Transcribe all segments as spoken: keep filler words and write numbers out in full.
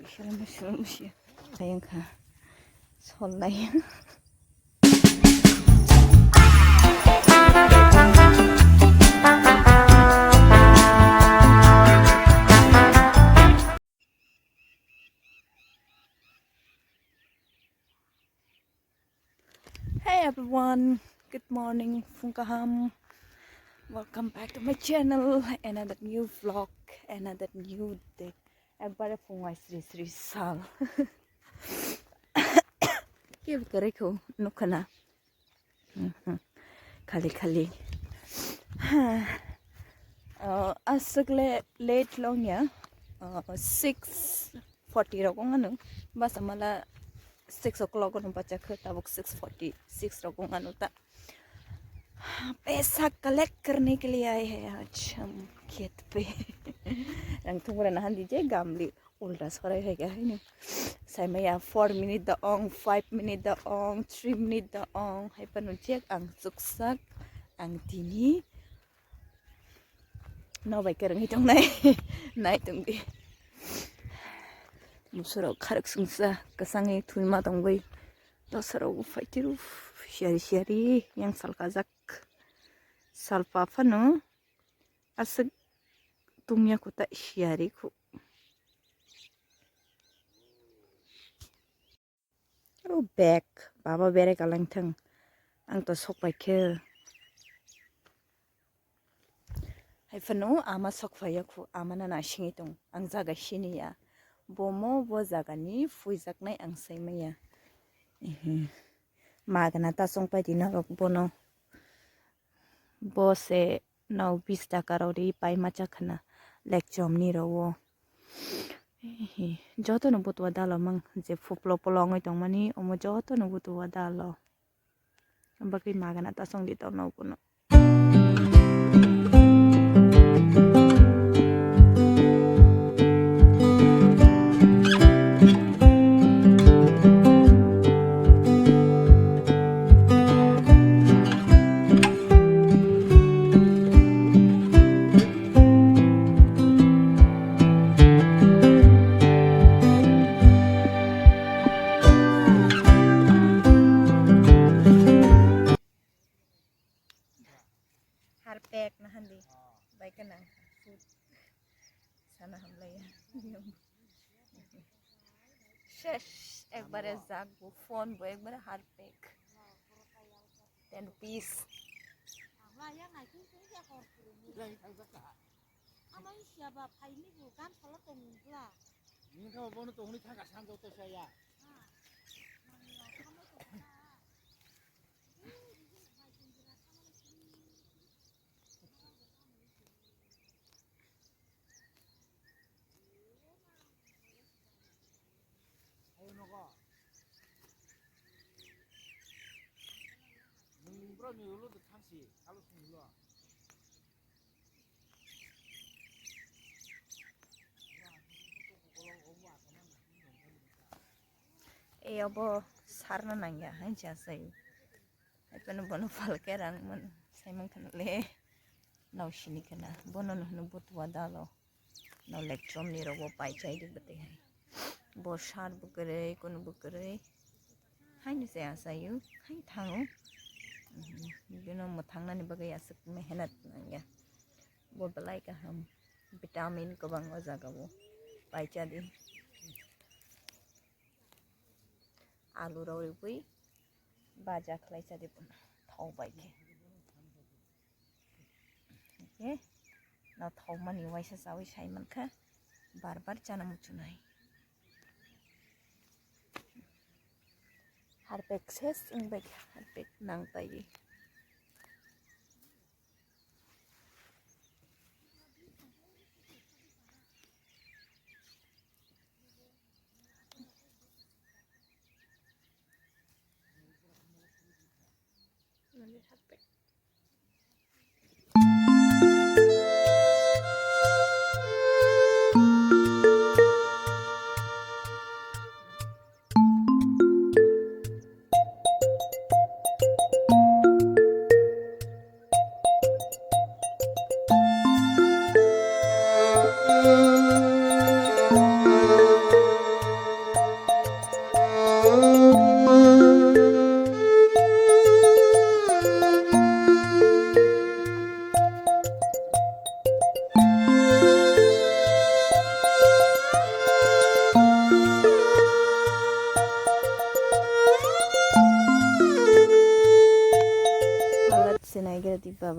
Shilum shilum shi. Ayang kha. Sol lai. Hey everyone, good morning, phung kaham. Welcome back to my channel, another new vlog, another new day. Ekbare phung ai sri sri sal. Kebo kwrwi kho nukha na. Mhm. Khali khali. Ha. Oh, aswk le late long ya. Oh, six forty rok wng ano. Basa mala six o'clock ono bacha khe, tabuk six forty six rok wng ano ta. पैसा कलेक्ट करने के लिए आए हैं आज हम खेत पे. Rang thung bora nahan di je gamli ulta sorai hai ga hai no. Sai maya four minute da ong, five minute da ong, three minute da ong. Hai panu check ang chuksak ang tini. No bai kereng hitong nai. Nai tong di. Musoro kharek sungsa kasang e thunma tong bai. Dosaro faitiru siari siari yang salkajak. Salpa phano aswk tungya kho ta siyari kho. O bag, baba berai kalangthang. Ang to sok pai khe. Hai phano ama sok phaiya kho, ama na na singwi tong. Ang jaga siniya. Bomo bo jagani phuijaknai ang saimaya. Ehe. Magana ta song pai di norok bono. Bo se no bis taka rok ri pai ma cha khna lek chom ni ro o. Ehe, joto no butua dalo mang je phuplo polo wngwi tong mani omo joto no butua dalo. Bagwi magana ta song di tong no kuno. Harpek na handi. Bai kana food. Sana hamlaya. Shesh, ekbare jak bo, phone bo ekbare harpek. Ten rupees. Ama siya ba phaini bo gan sala tong bla. Ningkha bono tongni thangka sanjok to saya. Ayo nogo. Nung bro ni ulo de thangsi, alo sung ulo. E obo sarna nangya hai jasai. Hai phano bono phalke rang man saimang khana le. Nao sini khana bono no hwno butua dalo. Nao lectrum ni rogo pai chai di bwtwi hai. Bo sar bo kwrwi, kunu bo kwrwi. Haino se asayo, hai thango. Mhm. Bino mwthangnani bagwi aswk mehnat nangya. Bo belai kaham. Vitamin kwbang o jaga o. Pai cha di. Alu rok ribwi baja khlai cha di bono. Thok bai khe. Khe no thokmani waisa chawi sai mankha, bar bar chana muchunai. Harpek ses wngbai kha, harpek nang taiwi.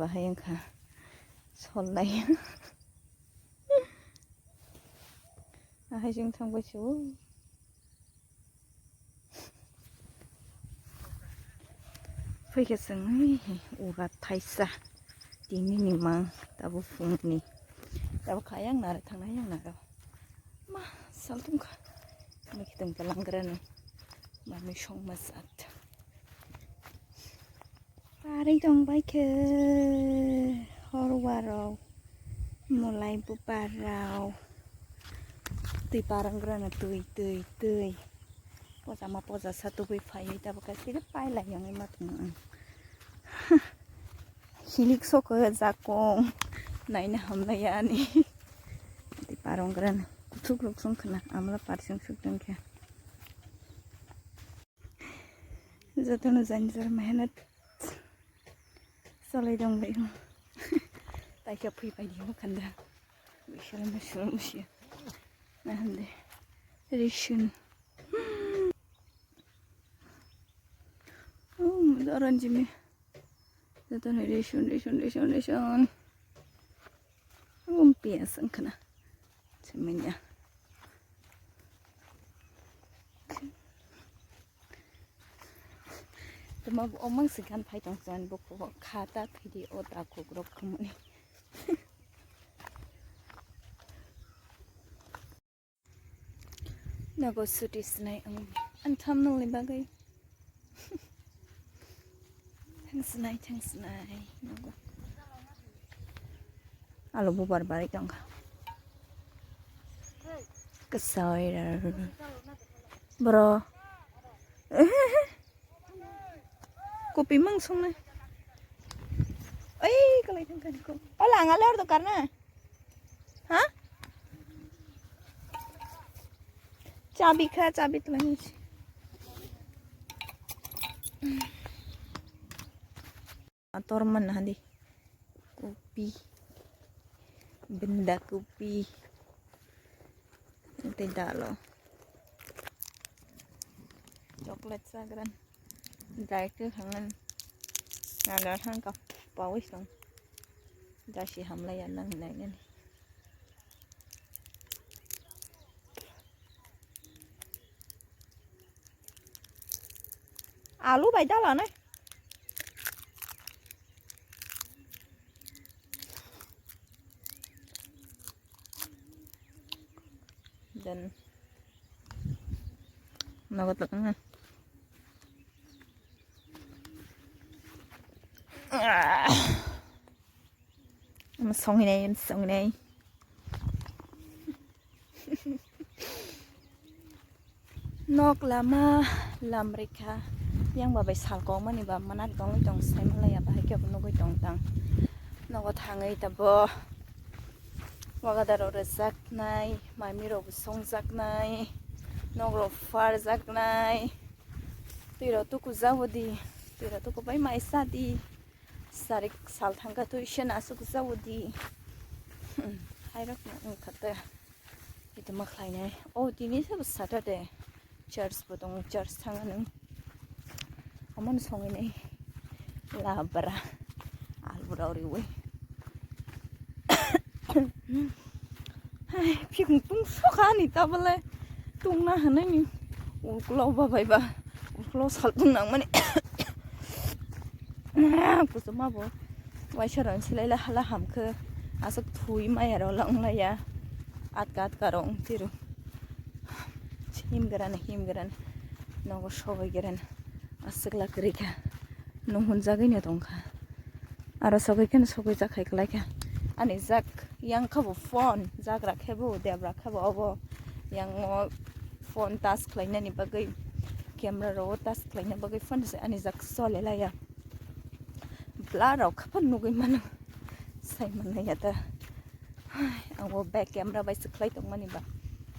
Ahai wngkha sol lai. Ahai chwng thangbai se o. Phaikha chwng ura thaisa tini ni mang tabo phungni tabo kha yang naro thangnai yang naro ma saltung kha. Mui khitung palang grani mami song masat. Pari tong bai khe horwa rok mulai bubar rok twi parang grana twi twi twi poja ma poja sa tubui phaiwi tabuk khe siri pai lai yongwi ma tongo ang. Hilik soko jakong naina hamlai ani twi parang grana kuthuk rok song khna amla parsing suk tong khe. Jotono jani jora mehenat cholai dong bai o. Taikha phui pai di o khanda. Bisala mushila mushia. Nahande. Rishun. Oh, mudaran jimi. Jotono rishun, rishun, rishun, rishun. Um, pias ang khna. Semenya. Tuma bo omang si gan phai tong chan bo ko khata phidi o ta kugrok khumuni. Nago suti sinai ang an thumbnail ni bagwi. Thanks nai, thanks nai. Nago. Alo bubar bari tongkha. Kesoirer. Bro. Kopi mang songnai. Oi, kalai thangkha niko. Ola, ang ale ordo karna. Ha? Chabi kha, chabi tlangis. Ator man hadi. Kopi. Benda kopi. Tei dalo. Chocolate sagran. Dai ke hangan. Nagar hang ka pawi song. Dasi hamlai ya nang hinai nani. Alu bai dala nai. Dan. Nagot lang. Songinai, songinai. Nok lama lamrikha. Yang babai sal kok mani ba manak dongwi tong sai malaya bahai khe bo nugwi tong tang. Nogo thangwi tabo. Wagadaro rwjaknai, mami rok bo songjaknai, nok rok pharjaknai. Twi rok tuku jabo di, twi rok tuku bai mai sa di. Sarik sal thangkha twi se nasuk jabo di. Hai rok wngkha te. Ito ma khlainai. O tini se Saturday. Church bo tongo, church thang anw. Omo no songwi nai. Labra. Albu rok riwi. Hai, phikung tung sokha ni tabale. Tungna hanai ni. Uklo ba bai ba. Uklo sal tung nang mani. Kusuma bo. Waisa rang silai la hala hamkhe. Aswk thui maya rok la wng laya. Atka atka rok wng tiro. Him gran, him gran. Nogo sogwi gran. Aswk la kwrwi kha. Nung hwn jagwi no tong kha. Aro sogwi khe no sogwi jak hai kwlai kha. Ani jak yang kha bo phone. Jagra khe bo, debra khe bo obo. Yang o phone touch khlainani bagwi, camera rok o touch khlaina bagwi phone se ani jak chole laya. Blur rok kha phano nugwi mano. Sai manlaya ta. Ang bo back camera bai se khlai tongmani ba.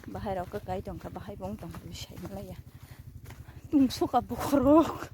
Bahai rok khe kai tongkha, bahai bo wng tongkha, sai manlaya. Tungsukha bokhorok.